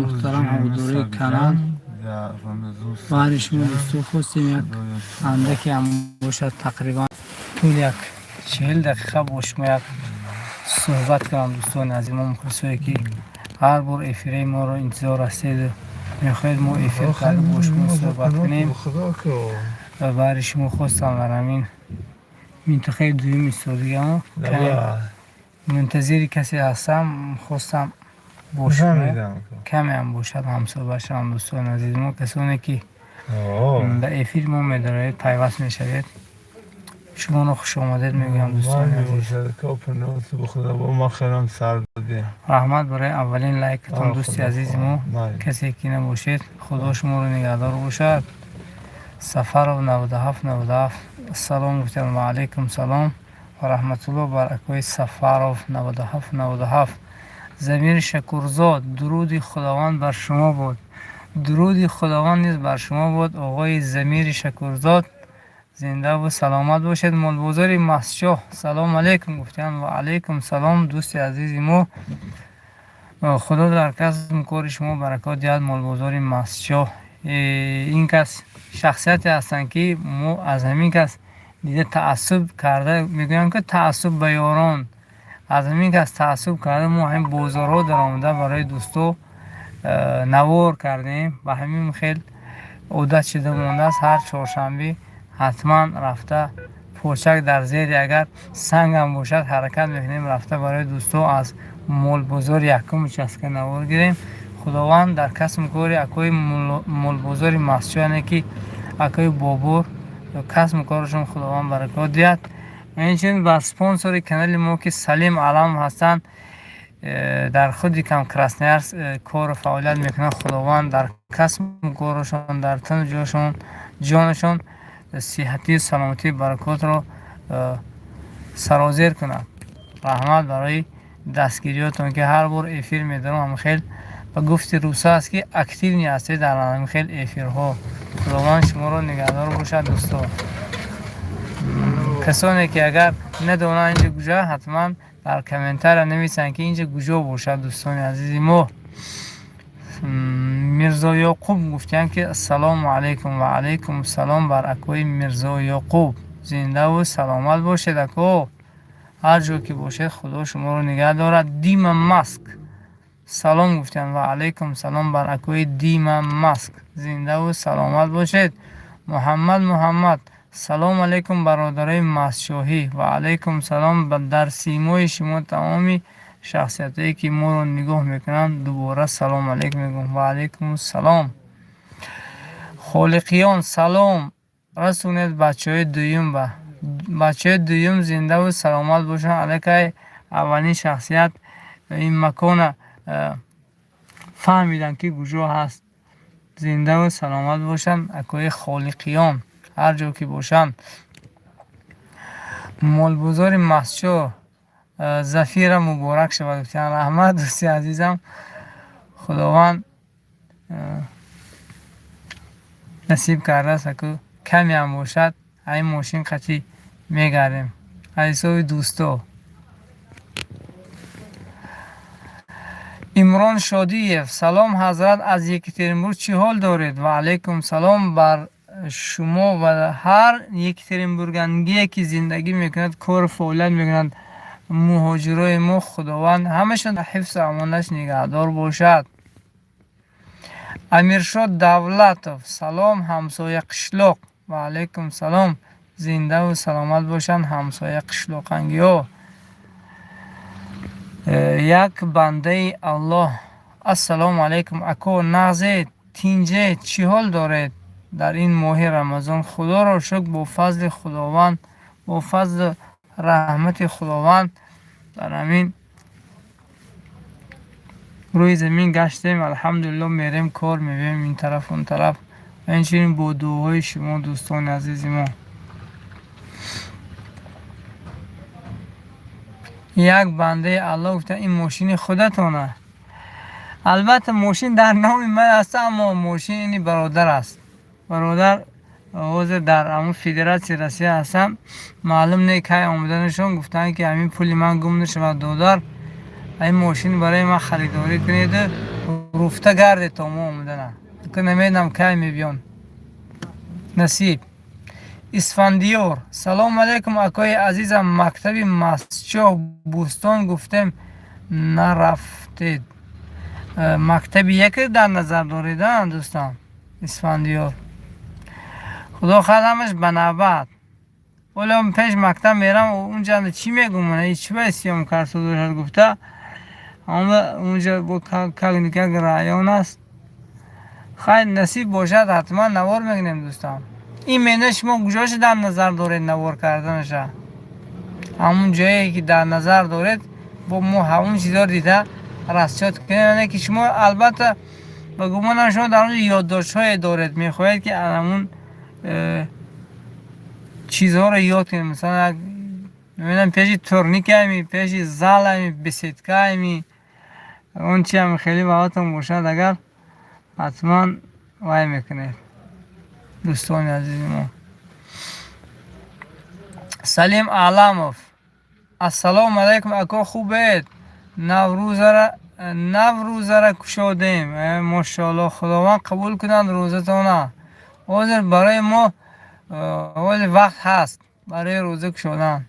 Муҳтарам ҳаводорои канал, баҳри шумо, дӯстон, хостем як андаке ҳам бошад, тақрибан тӯли як 40 дақиқа бо шумо як суҳбат кунам. Дӯстони азиз, мо мухлисое, ки ҳар бор эфираи моро интизор ҳастеду мехоҳед мо эфир карда бо шумо суҳбат кунем, баҳри шумо хостам. Дар ҳамин минтақаи дуюм истодигамо, мунтазири касе ҳастам, хостам бо шумо камеам бошад ҳамсӯҳбат шавам. Дӯстони азизи мо, касоне ки ба эфири мо медароед, пайваст мешавед, шуморо хушомадед мегӯям, дӯстони азиз. Раҳмат барои аввалин лайкатон, дӯсти азизи мо, касе ки набошед, Худо шуморо нигаҳдор бошад. Сафаров 9797 ассалом гуфтам. Ва алайкум салом ва раҳматуллоҳ бар акои Сафаров 9797. Замири Шакурзод, дуруди Худованд бар шумо буд. Дуруди Худованд низ бар шумо буд, оғои Замири Шакурзод, зиндаву саломат бошед. Молбозори Мастчоҳ, салом алейкум гуфтанд. Ва алайкум салом, дӯсти азизи мо, Худо дар касбу кори шумо баракот диҳад. Молбозори Мастчоҳ, ин кас шахсияте ҳастанд, ки мо аз ҳамин кас дида таассуб карда, мегӯям, ки таассуб ба ёрон, аз ҳамин кас таассуб карда, мо ҳамин бозорҳо даромада барои дӯсто навор кардем. Ба ҳамин хел одат шуда мондааст, ҳар чоршанбе ҳатман рафта, почак дар зери агар сангам бошад, ҳаракат мекунем рафта барои дӯсто аз молбозори якум участка навор гирем. Худованд дар касбу кори акои молбозори Мастчоҳ, яъне ки акои Бобур, касбу корашон Худованд баракот диҳад. Инчунин ба спонсори канали мо, ки Салим Аламов ҳастанд, дар худи кам Красноярск кору фаъолият мекунанд, Худованд дар касбу корашон, дар тану ҷошон, ҷонашон сиҳатию саломатию баракотро сарозер кунад. Раҳмат барои дастгириётон, ки ҳар бор эфир медорам, ҳамин хел, ба гуфти руса аст, ки активный ҳастед дар ҳамин хел эфирҳо. Худованд шуморо нигаҳдор бошад. Дӯсто, касоне ки агар надонанд инҷа куҷо, ҳатман дар комментария нависанд, ки инҷа куҷо бошад. Дӯстони азизи мо, Мирзоёқуб гуфтиянд, ки ассалому алайкум. Ва алайкум салом бар акои Мирзоёқуб, зиндаву саломат бошед, ако, ҳар ҷо ки бошед, Худо шуморо нигаҳ дорад. Дима Маск салом гуфтиянд. Ва алайкум салом бар акои Дима Маск, зиндаву саломат бошед. Муҳаммад Муҳаммад, салом алайкум, бародарои Мастчоҳӣ. Ва алайкум салом дар симои шумо, тамоми шахсиятҳое ки моро нигоҳ мекунанд, дубора салом алейкум мегӯям. Ва алайкум салом. Холиқиён, салом расонед бачаҳои дуюм ба бачаҳои дуюм, зиндаву саломат бошанд. Аллакай аввалин шахсият ин макона фаҳмиданд, ки куҷо ҳаст. Зиндаву саломат бошанд акои Холиқиён, ҳар ҷо ки бошанд. Молбозори Мастчоҳ, Зафира муборак шавад гуфтиянд. Раҳмат, дӯсти азизам, Худованд насиб кардааст, аку камеам бошад, ҳамин мошин қатӣ мегардем аз ҳисоби дӯсто. Имрон Шодиев, салом, ҳазрат, аз Екатеринбург, чӣ ҳол доред? Ва алайкум салом бар шумо ва ҳар екатеринбургангие, ки зиндагӣ мекунад, кору фаъолият мекунад. Муҳоҷирои мо, Худованд ҳамашон ҳифзу амонаш нигаҳдор бошад. Амиршод Давлатов, салом, ҳамсоя қишлоқ. Ва алайкум салом, зиндаву саломат бошанд ҳамсоя қишлоқангиҳо. Як бандаи Аллоҳ, ассалому алайкум, ако, нағзед, тинҷед, чӣ ҳол доред дар ин моҳи Рамазон? Худоро шукр, бо фазли Худованд, бо фазлу раҳмати Худованд дар ҳамин рӯи замин гаштем, алҳамдулилло, мерем, кор мебием ин тараф, он тараф, ва инчунин бо дуоҳои шумо, дӯстони азизи мо. Як бандаи Аллоҳ гуфта, ин мошини худатона. Албатта, мошин дар номи ман аст, аммо мошин ини бародар аст. Бародар ҳозир дар ҳамун Федератсияи Россия ҳастанд, маълум не кай омаданашон. Гуфтанд, ки ҳамин пули ман гум нашавад, додар, ин мошин барои ман харидорӣ кунеду. Руфта гардед то мо омадана. Ки намедонам кай мебиён. Насиб. Исфандиёр. Салом алейкум, акои азизам, мактаби Мастчоҳ Бӯстон гуфтем нарафтед. Мактаби яке дар назар доред, дӯстон? Исфандиёр. Худо хоҳад ҳамаш ба навбат. Ҳоло пеш мактаб мерам, унҷа чӣ мегӯм, чӣ ба съём кард гуфта, унҷа бо как-никак район аст. Хайр, насиб бошад, ҳатман навор мекунем, дӯстон. Ин мена шумо куҷоша дар назар доред навор карданаша? Ҳамун ҷое ки дар назар доред, бо мо ҳамун чизҳоро дида расчёт кунем. Яъне ки шумо албатта ба гумонам шумо дар онҷо ёддоштҳое доред, мехоҳед ки ҳамун чизҳоро ёд кунед. Масалан, мебинам пеши турниками, пеши залами, беседкаами, он чиам хеле баҳотон бошад, агар ҳатман вай мекунед, дӯстони азизи мо. Салим Аламов. Ассалому алайкум, ако, хубед? Наврӯзара кушодем. Мошоалло, Худованд қабул кунад рӯзатона. Ҳозир барои мо ҳозир вақт ҳаст барои рӯза кушодан.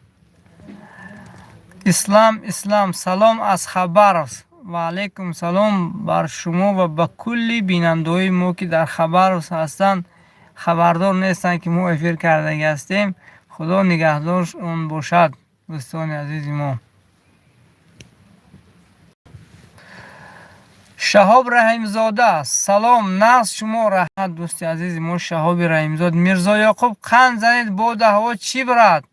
Ислам Ислам, салом аз Хабаровск. Ва алайкум салом бар шумо ва ба кулли бинандаҳои мо, ки дар Хабаровск ҳастанд, хабардор нестанд, ки мо эфир кардагӣ ҳастем. Худо нигаҳдоршон бошад, дӯстони азизи мо. Шаҳоб Раҳимзода, салом, нағз шумо? Раҳмат, дӯсти азизи мо Шаҳоби Раҳимзод. Мирзо Ёқуб, қанд занед, боду ҳаво чӣ брат?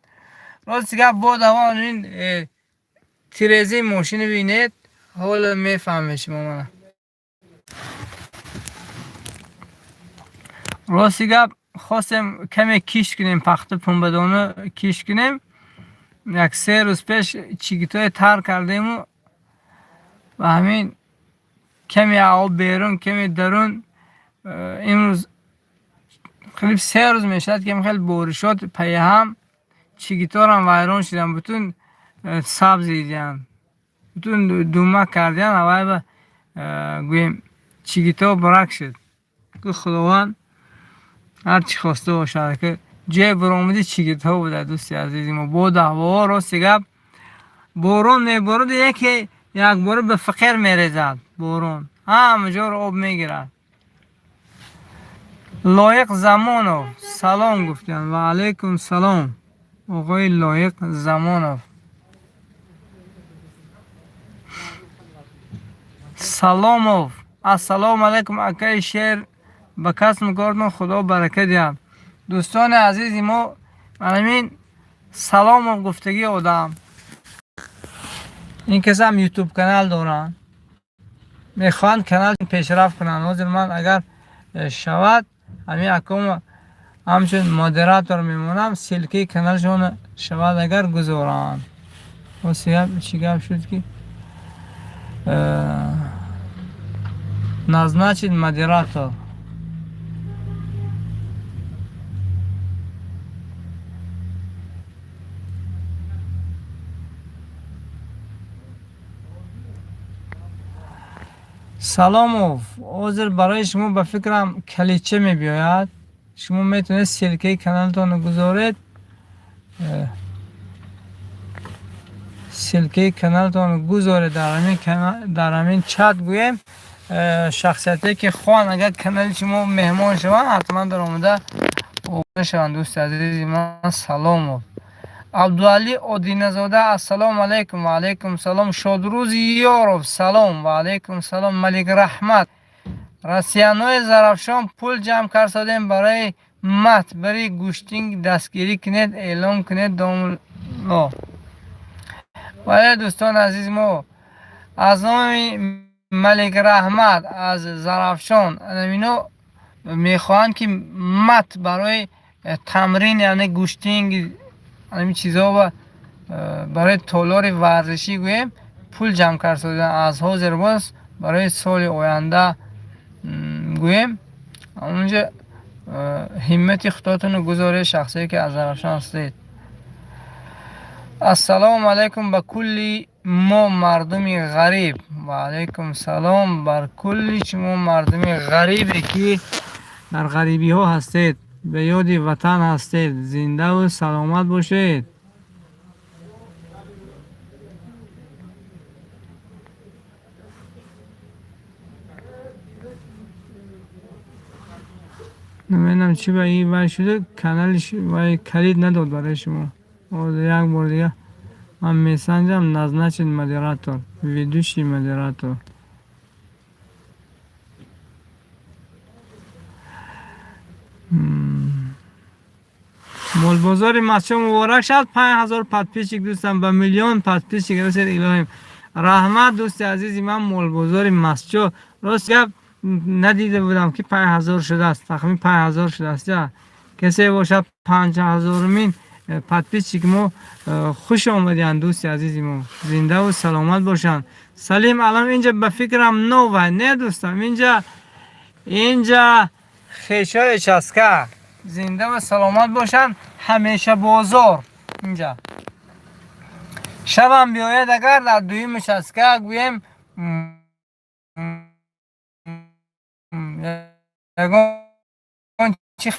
Рости гап, боду ҳаво ин тирезаи мошина бинед, ҳоло мефаҳмед шумо мана. Рости гап, хостем каме кишт кунем, пахта пунбадона кишт кунем. Як 3 рӯз пеш чигитҳое тар кардему ва ҳамин каме об берун, каме дарун. Имрӯз қариб 3 рӯз мешавад, ки хеле боришот пайҳам, чигиторам вайрон шуданд, бутун сабз дидианд, бутун думак кардианд, авайба гӯем чигито брак шуд. Худованд ҳар чӣ хоста бошад, ки ҷое баромади чигитҳо буда, дӯсти азизи мо. Боду ҳавоҳо, рости гап, борон меборад, яке якбора ба фиқер мерезад борон, ҳама ҷоро об мегирад. Лоиқ Замонов салом гуфтанд. Ва алайкум салом, оғои Лоиқ Замонов. Саломов, ассалому алайкум, акаи шер, ба касбу кортон Худо барака диҳад. Дӯстони азизи мо, ҳамин Саломов гуфтагӣ одам, ин касам ютуб канал доранд, мехоҳанд канал пешрафт кунанд. Ҳозир ман агар шавад, ҳамин акома ҳамчун модератор мемонам, ссылкаи каналшона шавад агар гузоранд. Чӣ гап шуд ки назначить модератор. Саломов, ҳозир барои шумо ба фикрам калидча мебиёяд, шумо метавонед ссылкаи каналтонро гузоред, ссылкаи каналтонро гузоред дар ҳамин чат гӯем. Шахсияте ки хоҳанд агар канали шумо меҳмон шаванд, ҳатман даромада обуна шаванд, дӯсти азизи ман Саломов. Абдуалӣ Одиназода, ассалому алайкум. Ва алайкум салом. Шодрӯзи Ёров, салом. Ва алайкум салом. Малик Раҳмат, россиянои Зарафшон пул ҷамъ карсодем барои мат бари гӯштинг, дастгирӣ кунед, эълон кунед домло. Вале дӯстони азизи мо, аз номи Малик Раҳмат аз Зарафшон ино мехоҳанд, ки мат барои тамрин, яъне гӯштинг, ҳамин чизҳо ва барои толори варзишӣ гӯем пул ҷамъ кард аз ҳозир боз барои соли оянда гӯем. Онҷа ҳиммати худотонро гузоред, шахсие ки аз Зарафшон ҳастед. Ассалому алайкум ба кулли мо мардуми ғариб. Ва алайкум салом бар кулли шумо мардуми ғарибе, ки дар ғарибиҳо ҳастед, ба ёди ватан ҳастед. Зиндаву саломат бошед. Намедонам, чӣ ба ин вай шуда, канали вай калид надод барои шумо. Ҳозир як бор дига ман месанҷам. Назначить модератор, ведущий модератор. Молбозори Мастчоҳ муборак шавад, 5000 подписчик. Дӯстам, ба миллион подписчик расед, илоҳим. Раҳмат, дӯсти азизи ман, Молбозори Мастчоҳ. Рост гап, надида будам, ки 5000 шудааст. Тахмин 5000 шудааст. Касе бошад, панҷҳазорумин подписчик мо, хуш омадиянд, дӯсти азизи мо, зиндаву саломат бошанд. Салим Алам, инҷа ба фикрам нова не, дӯстам, инҷа хешои участка. Зиндаву саломат бошанд. Ҳамеша бозор инҷа, шабам биёяд, агар дар дуюм участка гӯем, ягон чи.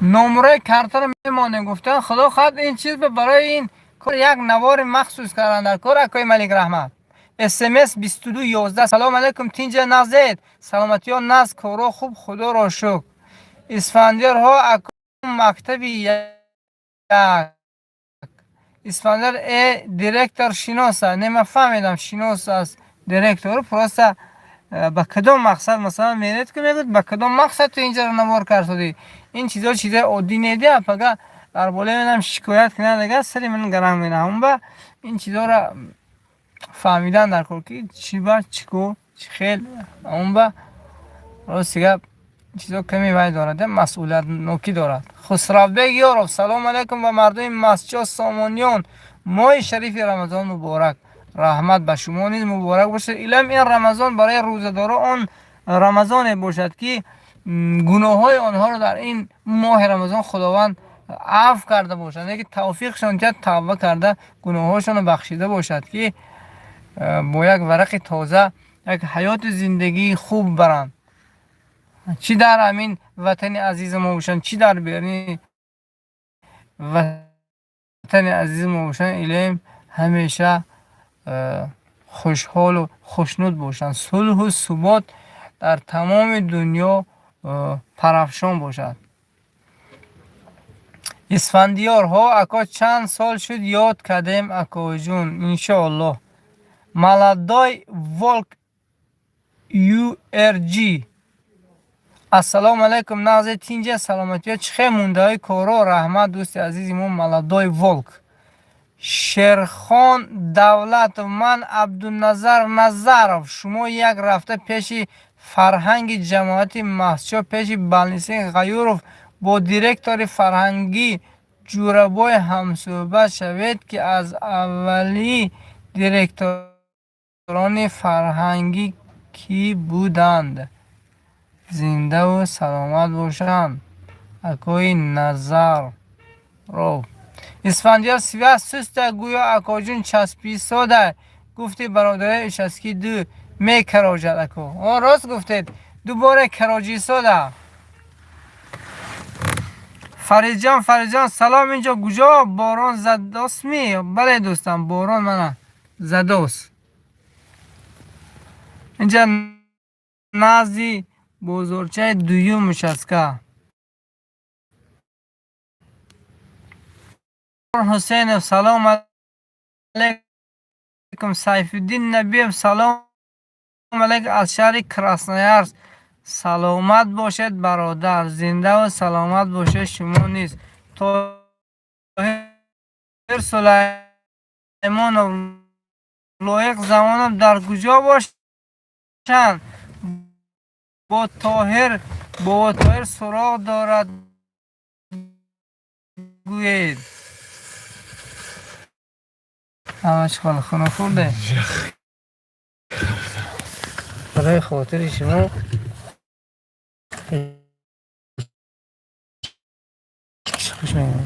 Номураи картаро мемонем, гуфтан. Худо хоҳад, ин чиз барои ин кор як навори махсус кардан дар кор. Акои Малик, раҳмат. СМС 2211. Салому алайкум, тинҷа, нағзед, саломатиё нағз, коро хуб, худоро шукр. Исфандиёрҳо, ако, мактаби як Исфандиёр директор шиноса не? Ман фаҳмидам, шинос аст директор, просто ба кадом мақсад? Масалан, меред, ки мегӯяд, ба кадом мақсад ту инҷаро навор кардодӣ? Ин чизо чизои оддӣ недия. Пага дар болои манам шикоят кунад, агар сари ман гаранг мераҳам. Ба ин чизоро фаҳмидан дар кор, ки чӣ ба чӣ ко чӣ хел. Он ба рости гап, чизо каме вай дорад, масъулиятнокӣ дорад. Хусравбек Ёров, салому алайкум ба мардуми Мастчоҳ, Сомониён, моҳи шарифи Рамазон муборак. Раҳмат, ба шумо низ муборак бошад. Илам ин Рамазон барои рӯзадоро он Рамазоне бошад, ки гуноҳҳои онҳоро дар ин моҳи Рамазон Худованд афв карда бошад, ки тавфиқшон диҳад, тавба карда, гуноҳҳошонро бахшида бошад, ки бо як варақи тоза як ҳаёти зиндагии хуб баранд, чӣ дар ҳамин ватани азизи мо бошанд, чӣ дар беруни ватани азизи мо бошанд. Илоҳим, ҳамеша хушҳолу хушнуд бошанд, сулҳу субот дар тамоми дунё парафшон бошад. Исфандиёр, ҳо, ако, чанд сол шуд, ёд кардем, акоҷун, иншоаллоҳ. Молодой волк юрг, ассалому алайкум, нағзе, тинҷа, саломатиё, чӣ хел мондаҳои коро? Раҳмат, дӯсти азизи мо, Молодой волк. Шерхон Давлатов, ман Абдуназар Назаров. Шумо як рафта пеши фарҳанги ҷамоати Мастчоҳ, пеши больница и Ғаюров, бо директори фарҳангӣ Ҷӯрабой ҳамсӯҳбат шавед, ки аз аввали директорони фарҳангӣ кӣ буданд. Зиндаву саломат бошанд, акои Назаров. Исфандиёр, связь суста гӯё, акоҷун, часписода. Гуфти бародари участки ду мекароҷад, ако. О, рост гуфтед, дубора кароҷисода. Фаридҷон, Фаридҷон, салом. Инҷо куҷо, борон задосми? Бале, дӯстам, борон мана задос. Инҷа назди бозорчаи дуюм участка. Ҳусейнов, салом алайкум. Сайфиддин Набиев, салом алайкум аз шаҳри Красноярск. Саломат бошед, бародар. Зиндаву саломат бошед шумо низ. Тоҳир Сулаймонов, Лоиқ Замонов дар куҷо бошанд? Бо Тоҳир, бобо Тоҳир суроғ дорад, гӯед. Ҳамаш хона хӯрде? Барои хотири шумо. Хуш мегӯям.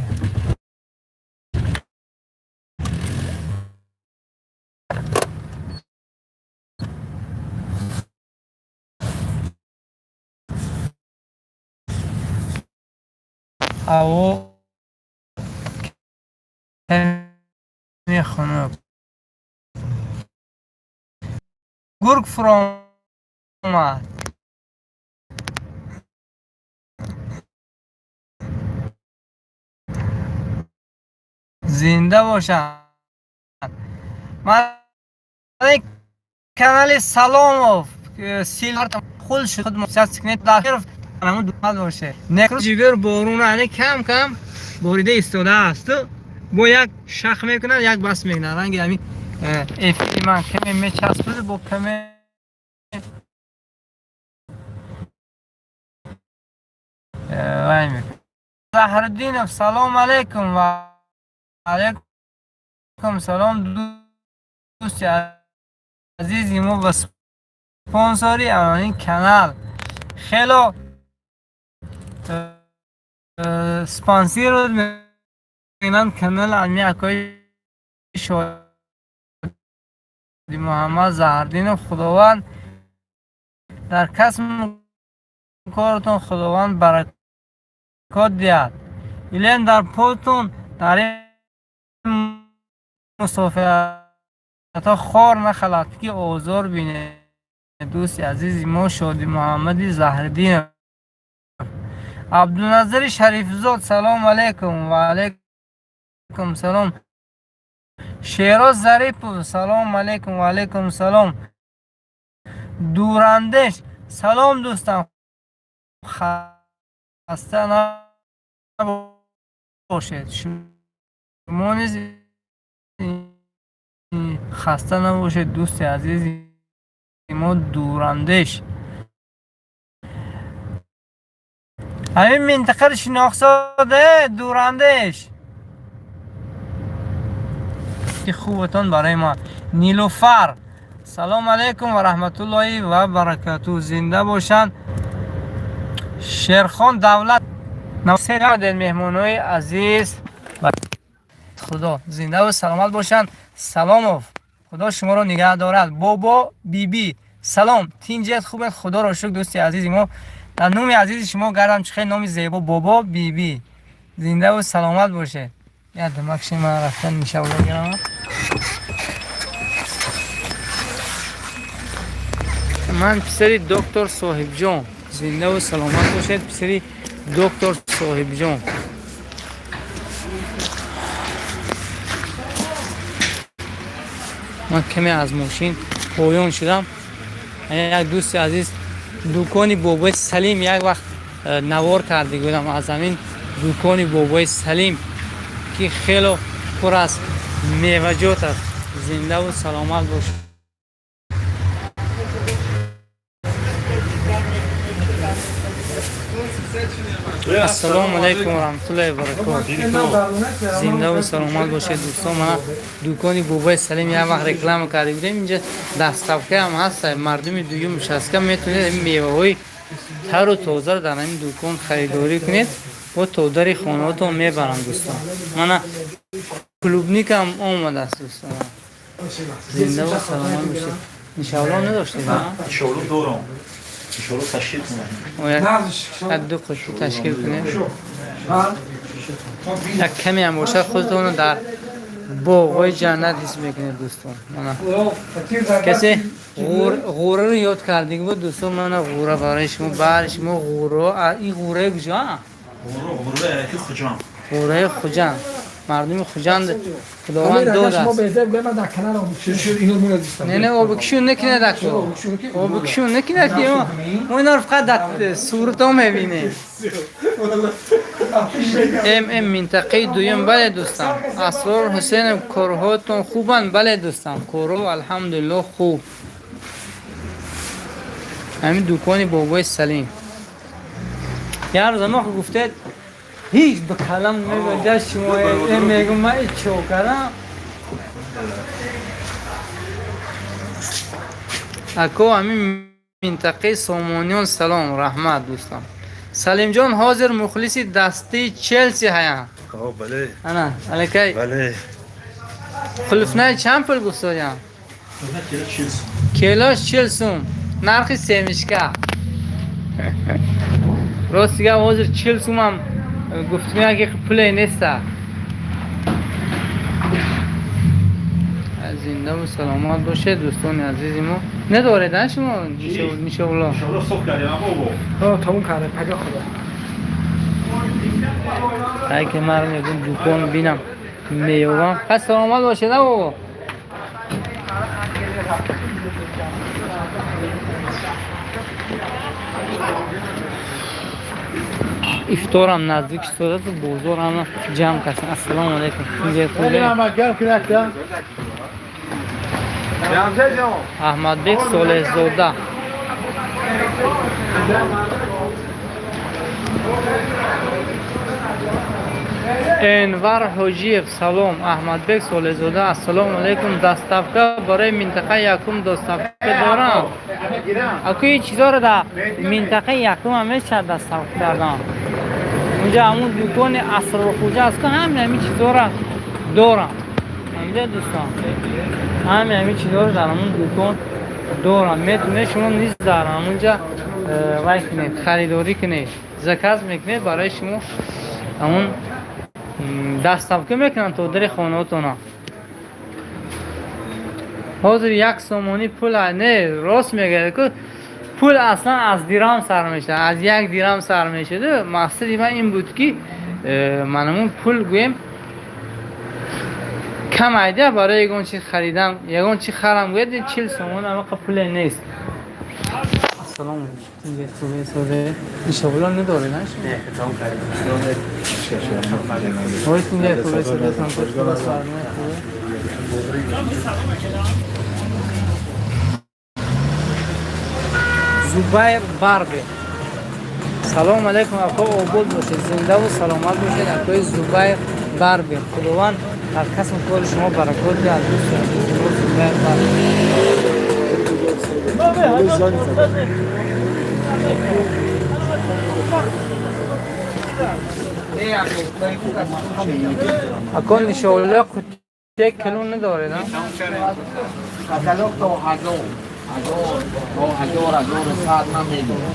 Ҳаво каме хунук. Гург фуромад. Зинда бошанд. Ман канали Саломов хул шуд ҷигар борун кам кам борида истодаасту бо як шах мекунад, як бас мекунад. Ранги ҳамин эфири ман каме мечаспад, бо каме вай мекунад. Заҳриддинов, салом алейкум. Ва алейкум салом, дӯсти азизи мо ва спонсори ин канал. Хело спонсор мекунанд канал ами акои Шоди Муҳаммад Заҳриддинов. Худованд дар касбу коротон Худованд баракот диҳад. Илм дар потон дар ин мусофиратҳо хор нахалад, ки озор бинед. Дӯсти азизи мо Шоди Муҳаммади Заҳриддинов. Абдуназари Шарифзод, салом алейкум. Ва алейкум салом. Шероз Зарипов, салом алейкум. Ва алейкум салом. Дурандеш, салом дӯстам, хаста набошед. Шумо низ хаста набошед, дӯсти азизи мо Дурандеш. Ҳамин минтақаро шинохсоде Дурандеш. Хубатон барои ма. Нилуфар, салом алейкум ва раҳматуллоҳи ва баракату. Зинда бошанд. Шерхон Давлат, меҳмонои азиз, худо зинда ва саломат бошанд. Саломов, худо шуморо нигаҳ дорад. Бобо Биби, салом, тинҷият, хубед, худоро шукр. Дӯсти азизи мо, дар номи азизи шумо гардам, чӣ хеле номи зебо, Бобо Биби. Зинда ва саломат бошед. Як дамакши ман рафтан иншалло гирам. Ман писари доктор Соҳибҷон. Зинда ва саломат бошед, писари доктор Соҳибҷон. Ман каме аз мошин поён шудам. Як дӯсти азиз дукони бобои Салим як вақт навор карда будам аз ҳамин дукони бобои Салим, ки хело пур аз меваҷот аст. Зинда ва саломат бошед. Ассалому алайкум ва раҳматуллоҳи ва баракотуҳ. Зинда ва саломат бошед, дӯстон. Мана дукони бобои Салим як вақт реклама карда будем. Инҷа доставка ҳам ҳаст. Мардуми дуюм участка метавонед ин меваҳои тару тозаро дар ҳамин дукон харидорӣ кунед, бо то дари хонаҳотон мебаранд, дӯстон. Мана клубника ҳам омадааст, дӯстон. Зинда ва саломат бошед. Иншоалло надоштед? Иншоалло дорам. Иншоалло ташкил кунем. Як ду қутӣ ташкил кунем. Як каме ҳам бошад, худатонро дар боғҳои ҷаннат ҳис мекунед, дӯстон. Мана касе ғӯраро ёд кардиг буд, дӯстон. Мана ғӯра барои шумо, баъди шумо ғӯро. Ин ғӯраи куҷо? Ғӯраи Хуҷанд. Ғӯраи Хуҷанд. Мардуми Хуҷанд Худованд додааст. Не, не, обкишун накунад ако. Обкишун накунад, ки мо инро фақат дар суратҳо мебинем. М минтақаи дуюм. Бале, дӯстам. Асрор Ҳусейнов, корҳоятон хубанд? Бале, дӯстам, корҳо алҳамдулилло хуб. Ҳамин дукони бобои Салим. Як рӯза мо гуфтед, ҳеҷ ба калам намебарад шумо, мегӯм ман чо кардам. Ако ҳамин минтақаи Сомониён, салом, раҳмат, дӯстам. Салимҷон ҳозир мухлиси дастаи Челси ҳаянд. Бале. Ана, аллакай. Бале. Қулфнай чанд пул гуфтодям? Килош 40 сум. Нархи семечка. Рости гап ҳозир 40 сумам гуфтмеян ки пуле неста. Зиндаву саломат бошед дӯстони азизи мо. Надоред а шумо нишовло? Нишовло соф кардем, бобо. Тамом кардем, пага худо. Ай ки ман мегум дукон бинам меёвам. Пас саломат бошед а бобо. Ифторам наздик истода, бозор ҳама ҷамъ карданд. Ассалому алайкум. Аҳмадбек Солеҳзода. Энвар Ҳоҷиев салом. Аҳмадбек Солеҳзода ассалому алайкум. Доставка барои минтақаи якум доставка дорам. Аку ин чизоро дар минтақаи якум ҳам мешавад доставка кардан. Унҷа ҳамун дукони Асрорхӯҷа аст, ки ҳамин ҳамин чизоро дорам. Ҳамида дӯстон, ҳамин ҳамин чизоро дар ҳамун дукон дорам. Метавонед шумо низ дар ҳамунҷа вай кунед, харидорӣ кунед, заказ мекунед, барои шумо ҳамун доставка мекунанд то дари хонаотона. Ҳозир 1 сомонӣ пул не, рост мегӯяд ку пул аслан аз дирам сар мешавад, аз 1 дирам сар мешавад. Мақсади ман ин буд ки манамун пул гӯем кам айда барои ягон чи харидам, ягон чи харам гӯяд 40 сомон амақа пуле нест. Ассалому алайкум. Нишовло надоред, на? Не, тамом кардем. Зубайр Барби. Салом алейкум, ако обод бошед, зиндаву саломат бошед, акои Зубайр Барби. Худованд дар касбу кори шумо баракот диҳад, дӯсти азизи мо Зубайр Барби. Ако нишола қутте кило надоред, а? 1000 1100 من میدونم.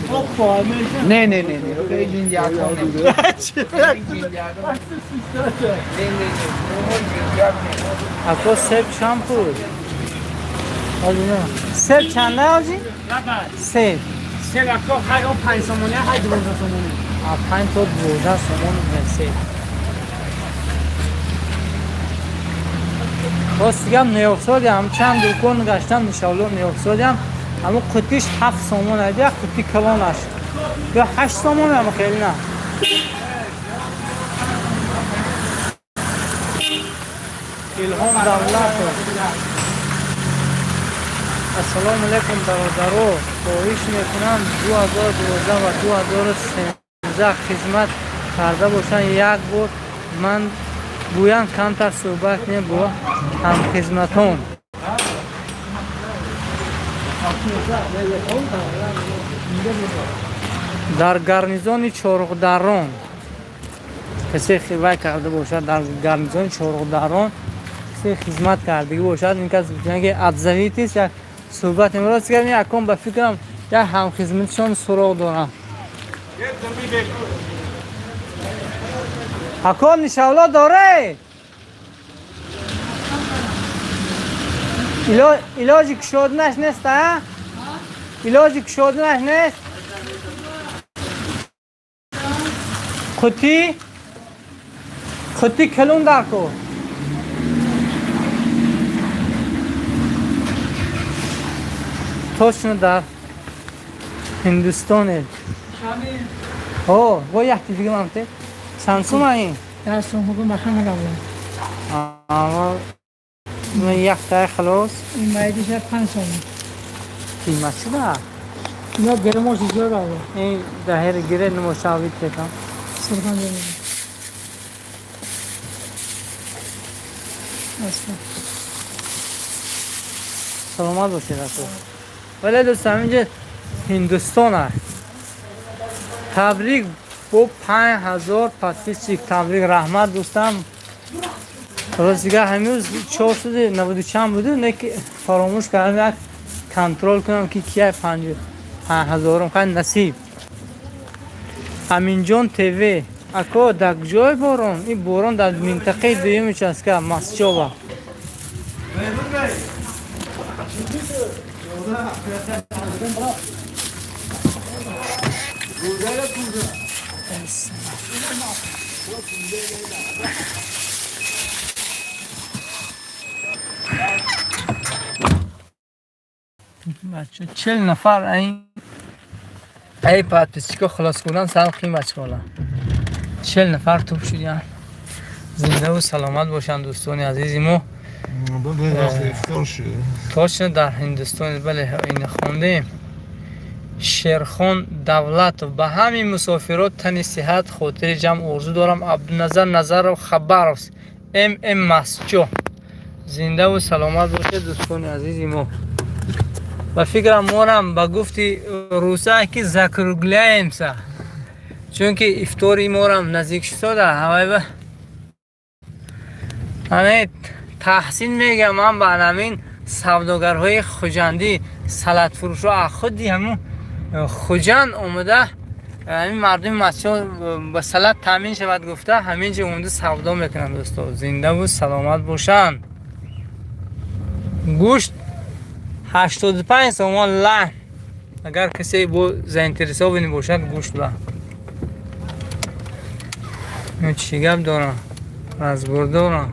نه نه نه نه خیلی اکو سب چند پول؟ سب چنده آجی؟ سب سب اکو 5 سومونی 8 12 سومونی. 5 تا 12 سومون سب. راست گم نیافتادیم چند دکان گشتم انشالله نیافتادیم. اما قطیش 7 سومون ایده، قطی کلانش یا 8 سومون اما خیلی نه. Илҳом Давлатов. Ассалому алайкум бародаро, хоҳиш мекунам 2012 ва 2013 хизмат карда бошанд, як бор ман гӯянд камтар суҳбат кунем бо ҳамхизматон. Дар гарнизони Чоруғдарон касе вай карда бошад, дар гарнизони Чоруғдарон касе хизмат кардагӣ бошад, ин кас гуфтанд ки отзовитесь, як суҳбат имрӯз кардем, якон ба фикрам як ҳамхизматшон суроғ дорам. Акон нишавло доре? Илоҷи кушоданаш нест, а? Илоҷи кушоданаш нест? Қутӣ? Қутӣ калон дар кор. Точно дар Ҳиндустонед. Ҳо, бо якти дига ман те. Чанд сум ин? 10 сум ҳукм бахан надавлам. Ама من яктай халос. Ин майдиша 5 сум. Қимат шуда? Я гермош зиёд ава. Ин даҳер гире намошавид текам. Сирган ҷамил. Аста. Саломат бошед аку. Вале дӯстон, инҷа Ҳиндустон аст. Табрик бо 5000 подписчик, табрик, раҳмат, дӯстам. Рост дигар ҳанӯз 490 чанд буду, не ки фаромӯш кардам як контрол кунам, ки кия 5000-ум. Хай, насиб. Аминҷон ТВ: ако, дар куҷои борон? Ин борон дар минтақаи дуюми участка Масчова. Бача, 40 нафар ай подписчико халос кунан, сал қим бачаҳола. 40 нафар туп шудиян. Зиндаву саломат бошанд, дӯстони азизи мо. Точно дар Ҳиндустон, бале, ин хондем. Шерхон Давлатов: ба ҳамин мусофирот тани сиҳат, хотири ҷамъ орзу дорам. Абдуназар Назаров, Хабаровск, ММ Масҷо. Зиндаву саломат бошед, дӯстони азизи мо. Ба фикрам, морам ба гуфти руса ки закругляемся, чунки ифтори морам наздик шуд. Ҳавайба ане таҳсин мегам ман ба анамин савдогарҳои хуҷандӣ, салатфурӯшо, худи ҳамун Хуҷанд омада, ҳамин мардуми Масҷо ба салат таъмин шавад гуфта, ҳамин ҷо омада савдо мекунанд. Дӯсто, зиндаву саломат бошанд. Гӯшт 85 сомон лаҳм, агар касе бо заинтересованный бошад гӯшт ба. Чӣ гап дорам, разбор дорам.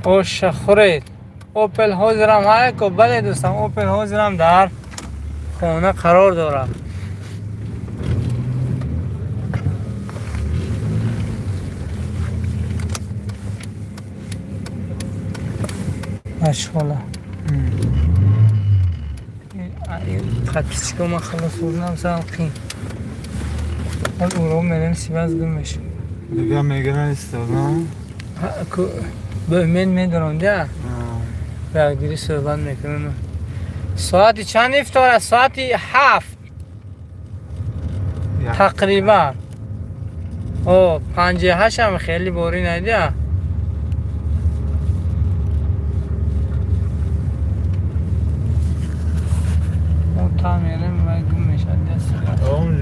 Оша хӯред. Опел ҳозирам ҳайко? Бале, дӯстам, Опел ҳозирам дар хона қарор дорад. Машғола подписчико ман халос бурдам, сам қин ҳол уро мерем, связь гум мешавад. Дига мегиран истодам. Ба умед медорам, да ба якдиги суҳбат мекунем. Соати чанд ифтор аст? Соати 7 тақрибан. О, 7:55 ам хеле борӣ надия. Та мерем ва гум мешавад.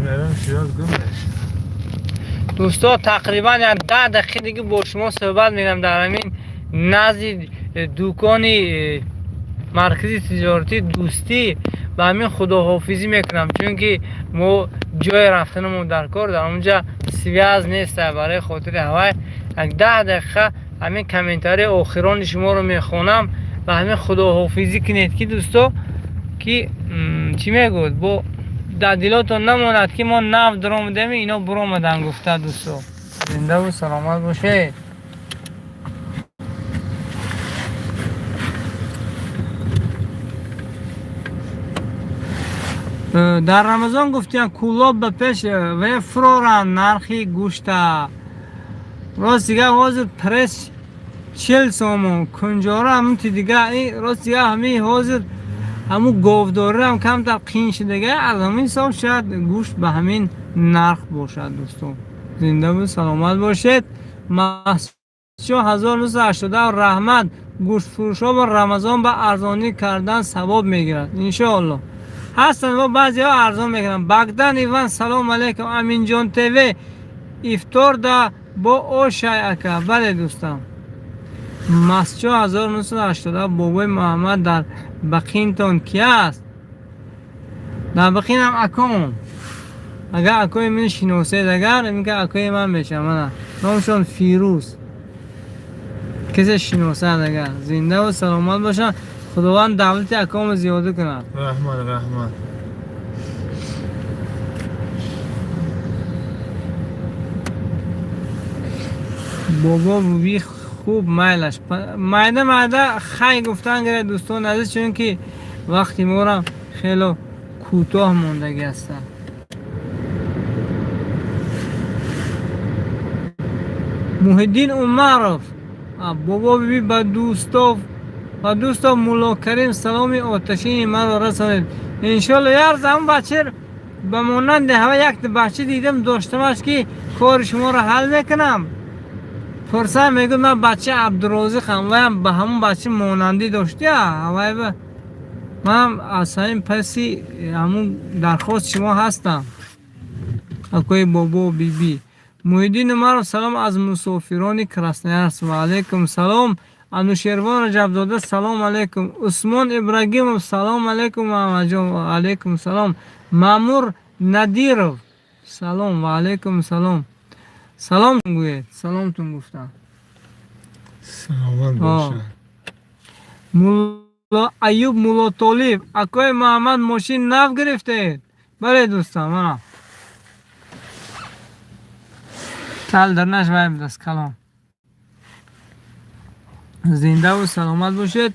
Мерем, связь гум мешавад. Дӯсто, тақрибан як 10 дақиқа дига бо шумо суҳбат мекунам дар ҳамин назди дукони маркази тиҷоратии Дӯстӣ. Ба ҳамин худоҳофизӣ мекунам, чунки мо ҷое рафтанамон дар кор, дар онҷа связь нест. Барои хотири ҳавай як 10 дақиқа ҳамин комментарии охирони шуморо мехонам ва ҳамин худоҳофизӣ кунед, ки дӯсто, ки чӣ мегӯд, бо дар дилотон намонад, ки мо нав даромадем, ино буромадан гуфта. Дӯсто, зиндаву саломат бошед. Дар Рамазон гуфтиян, Кӯлоб ба пеш ве фуроранд нархи гӯшта. Рост дига, ҳозир пресс 40 сомон, кунҷора ҳамунти дига. Рост дига, ҳамин ҳозир ҳамун говдориам камтар қин шудага, аз ҳамин ҳисоб шояд гӯшт ба ҳамин нарх бошад. Дӯстон, зиндаву саломат бошед. Маҳсчо 1980, раҳмат. Гӯштфурӯшҳо ба Рамазон ба арзонӣ кардан савоб мегирад, иншоалло. Ҳастанд ва баъзеҳо арзон мекунанд. Багдан Иван, салом алейкум. Аминҷон ТВ: ифтор да бо ошай, ака? Бале, дӯстам. Масчо 1980: бобои Муҳаммад дар бақинтон ки аст? Дар бақинам аком. Агар акои ман шиносед, агар инка акои ман мешавад, мана номшон Фирӯз, касе шиносад агар. Зиндаву саломат бошанд, Худованд давлати акомо зиёда кунад. Раҳмат, раҳмат. Бобо, буби. Хуб, майлаш, майда майда хай гуфтан гиред, дӯстони азиз, чунки вақти мора хело кӯтоҳ мондагӣ ҳастанд. Муҳиддин Умаров, бобо биби, ба дӯстов Муллокарим саломи оташини маро расонед, иншолло. Ярз ҳамн бача ба монанди ҳава якта бача дидам, доштамаш, ки кори шуморо ҳал мекунам. Пурсам, мегӯд, ман бача Абдурозиқам. Ваям ба ҳамон бача монандӣ доштия. Ҳавайба ман аз ҳамин паси ҳамун дархости шумо ҳастам, акои бобо биби. Муҳиддин Умаров, салом аз мусофирони Красноярск. Ва алайкум салом. Анушервон Раҷабзода, салом алайкум. Усмон Ибрагимов, салом алайкум, Муҳаммадҷон. Ва алайкум салом. Маъмур Надиров, салом. Ва алайкум салом. Салом гӯед, саломтон гуфтам. Саломат бошад. Мулло Аюб Муллотолиб, акои Муҳаммад, мошин нав гирифтед? Бале, дӯстам, мана тал дарнаш вай будаст, калом. Зиндаву саломат бошед,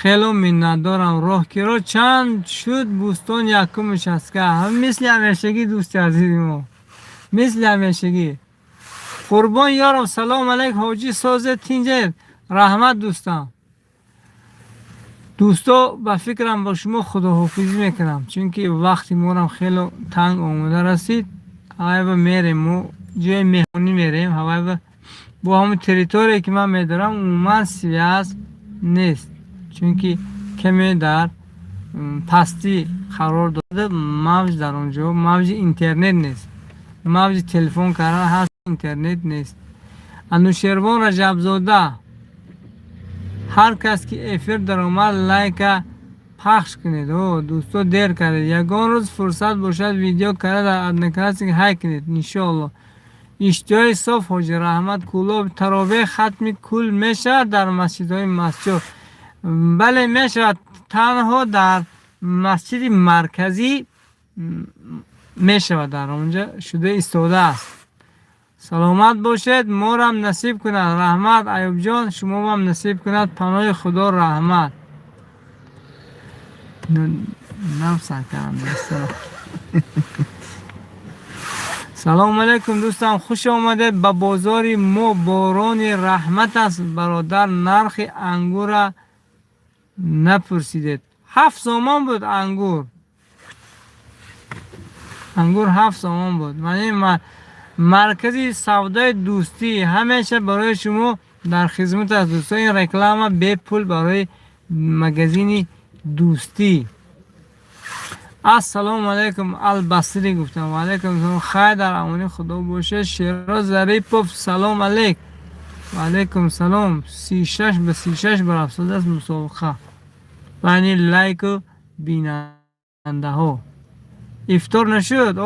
хело миннатдорам. Роҳкиро чанд шуд? Бӯстон якум участка, мисли ҳамешагӣ, дӯсти азизи мо, мисли ҳамешагӣ. Қурбон Ёров, салом алайк, ҳоҷӣ, созе, тинҷед? Раҳмат, дӯстам. Дӯсто, ба фикрам, бо шумо худоҳофизӣ мекунам, чунки вақти морам хело танг омода расид. Ҳавайба мерем, мо ҷои меҳмонӣ мерем. Ҳавайба бо ҳамон территорие, ки ман медорам, умуман связь нест, чунки каме дар пастӣ қарор дода, мавҷ дар он ҷо, мавҷи интернет нест, мавҷи телефон кардан ҳаст, интернет нест. Анушервон Раҷабзода, ҳар кас ки эфир даромад, лайка пахш кунед. О, дӯсто, дер кардед. Ягон рӯз фурсат бошад, видео карда дар Одноклассники ҳай кунед, иншоалло. Иштиҳои соф, ҳоҷи Раҳмат. Кӯлоб, таровеҳ хатми кул мешавад дар масҷидҳои масҷид? Бале, мешавад, танҳо дар масҷиди марказӣ мешавад, дар онҷа шуда истодааст. Саломат бошед, морам насиб кунад. Раҳмат, Аюбҷон, шумоам насиб кунад. Паноҳи Худо, раҳмат. Нафсан кардам. Салому алайкум, дӯстам, хуш омадед ба бозори мо, борони раҳмат аст. Бародар, нархи ангура напурсидед. 7 сомон буд ангур, ангур 7 сомон буд. Ман маркази савдои Дӯстӣ ҳамеша барои шумо дар хизмат аст, дӯсто. Ин реклама бепул барои магазини Дӯстӣ. Ассалому алайкум, Албасрӣ гуфтам. Ва алайкум салом, хайр, дар амони Худо бошед. Шероз Зарипов, салом алейк. Ва алайкум салом. 36 ба 36 барафзод аст мусобиқа байни лайку бинандаҳо. Ифтор нашуд?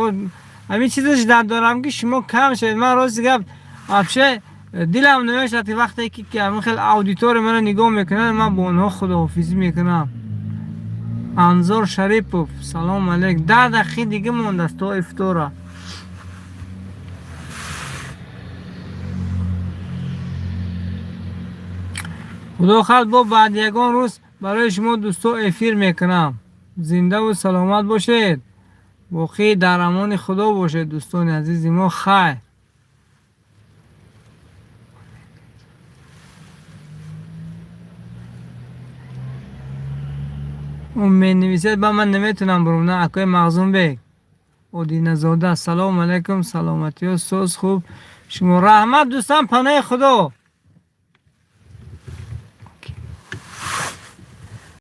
Ҳамин чизаш дар дорам, ки шумо кам шавед. Ман, рости гап, вообще дилам намешавад, ки вақте ки ҳамин хел аудитория маро нигоҳ мекунад, ман бо онҳо худоҳофизӣ мекунам. Анзор Шарипов, салом алейк. 10 дақиқи дига мондааст то ифтора. Худо хоҳад, бо баъди ягон рӯз барои шумо, дӯсто, эфир мекунам. Зиндаву саломат бошед, боқӣ дар амони Худо бошед, дӯстони азизи мо, хайр. Менависед, ба ман наметунам бурум. На, акои Мағзумбек Одиназода, салому алайкум, саломатиё, соз, хуб шумо? Раҳмат, дӯстам, паноҳи Худо.